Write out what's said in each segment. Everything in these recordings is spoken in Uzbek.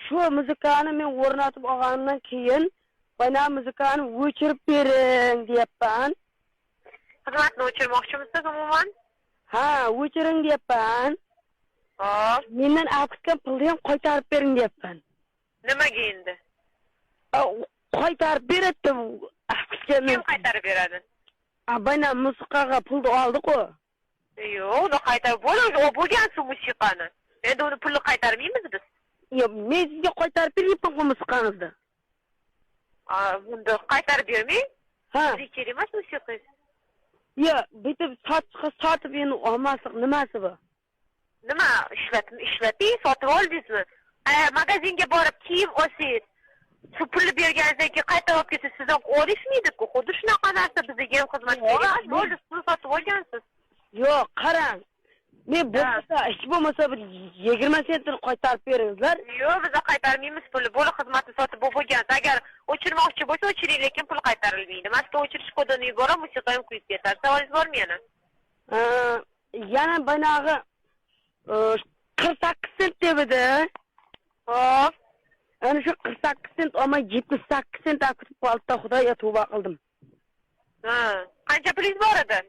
Shu muzikani men o'rnatib olganimdan keyin bana muzikani o'chirib bering deyapman. Xizmatni o'chirmoqchimisiz umuman? Ha, o'chiring deyapman. Hop. Mendan olib ketgan pulni ham qaytarib bering deyapman. Nimaga endi? Qaytarib beradi. Kim qaytarib beradi? Bana musiqaga pulni oldi-ku. Yo'q, uni qaytarib bo'ladi, u bo'lgan musiqani. Endi uni pulni qaytarmaymiz biz. Yo'q, men sizga qaytarib beryapman-ku musiqangizni. Bunda qaytarib bermang. Ha. Bizga kerak emas musiqangiz. Yo'q, bitib sotib endi olmaslik nimasi bu? Nima ishlating, sotib oldingizmi? Magazinga borib kiyim olsangiz, shu pulni berganingizdan keyin qaytarib olib kelsa sizdan olishmaydi-ku. Xuddi shunaqa narsa bizga ham xizmat kerak emas. Bo'ldi, siz sotib olgansiz. Yo'q, qarang. Men bo'lmasa, hech bo'lmasa bir 20 sentini qaytarib beringizlar. Yo'q, biz qaytarmaymiz pulni. Bo'ldi, xizmatni sotib bo'lgansiz. Agar o'chirmoqchi bo'lsa, o'chiring, lekin pul qaytarilmaydi. Mana shu o'chirish kodini yuboraman, musiqa ham kuyib ketadi. Savolingiz bormi yana? Yana banog'i 48 sent deb edi. Hop. Ana shu 48 sent olmay 78 sent olib ketib qoldi-da, Xudoga tavba qildim. Ha, qancha pulingiz bor edi?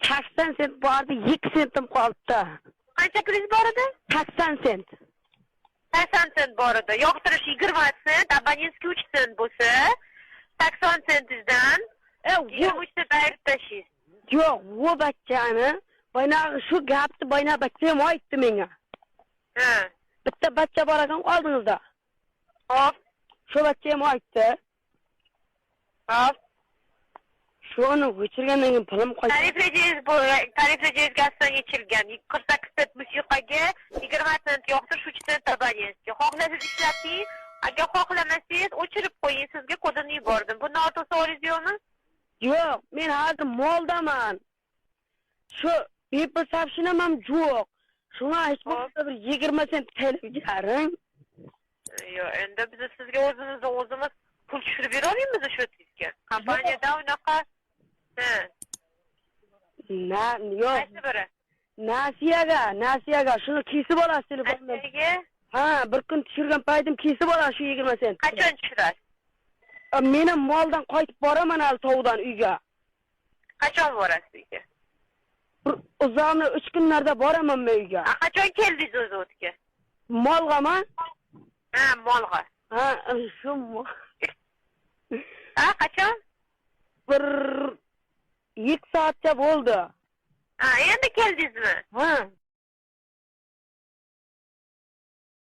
80 sent bordi, 2 sentim qoldi. Qancha pulingiz bor edi? 80 sent. 80 sent bor edi. Yoqtirish 20 sent, abonentskiy 3 sent bo'lsa, 80 sentingizdan 23 sent ayirib tashlaysiz. Yo'q, u bachchani baynog'i shu gapni bayna bachcha ham aytdi menga. Ha. Bitta bachcha bor ekan oldingizda. Hop. Shu bachcha ham aytdi. Hop. Shuni o'chirgandan keyin pulim qaytdi. Tarif rejangiz bu, tarif rejangiz gazdan yechilgan. 48 sent musiqaga, 20 sent yoqtirish, 3 sent abonentga. Xohlasangiz ishlating, agar xohlamasangiz o'chirib qo'ying, sizga kodini yubordim. Bundan ortiq savolingiz yo'qmi? Yo'q, men hozir moldaman. Shu bepul sapshinam ham yo'q. Shunga hech bo'lmasa bir 20 sent talab bering. Yo'q, endi biz sizga o'zimizdan o'zimiz pul tushirib bera olmaymiz shu yerga. Kompaniyada unaqa. Ha. Na, yo'q. Qaysi biri? Nasiyaga shuni kesib olasiz telefondan. Nasiyaga? Ha, bir kun tushirgan paytim kesib olasiz shu 20 sent. Qachon tushirasiz? Men ham moldan qaytib boraman hali tovdan uyga. Qachon borasiz uyga? Bir uzoqni 3 kunlarda boraman men uyga. Qachon keldingiz o'zi o'tga? Molg'ami? Ha, molg'a. Ha, shu Ha, qachon? Bir 2 soatcha bo'ldi. Ha, endi keldingizmi? Ha.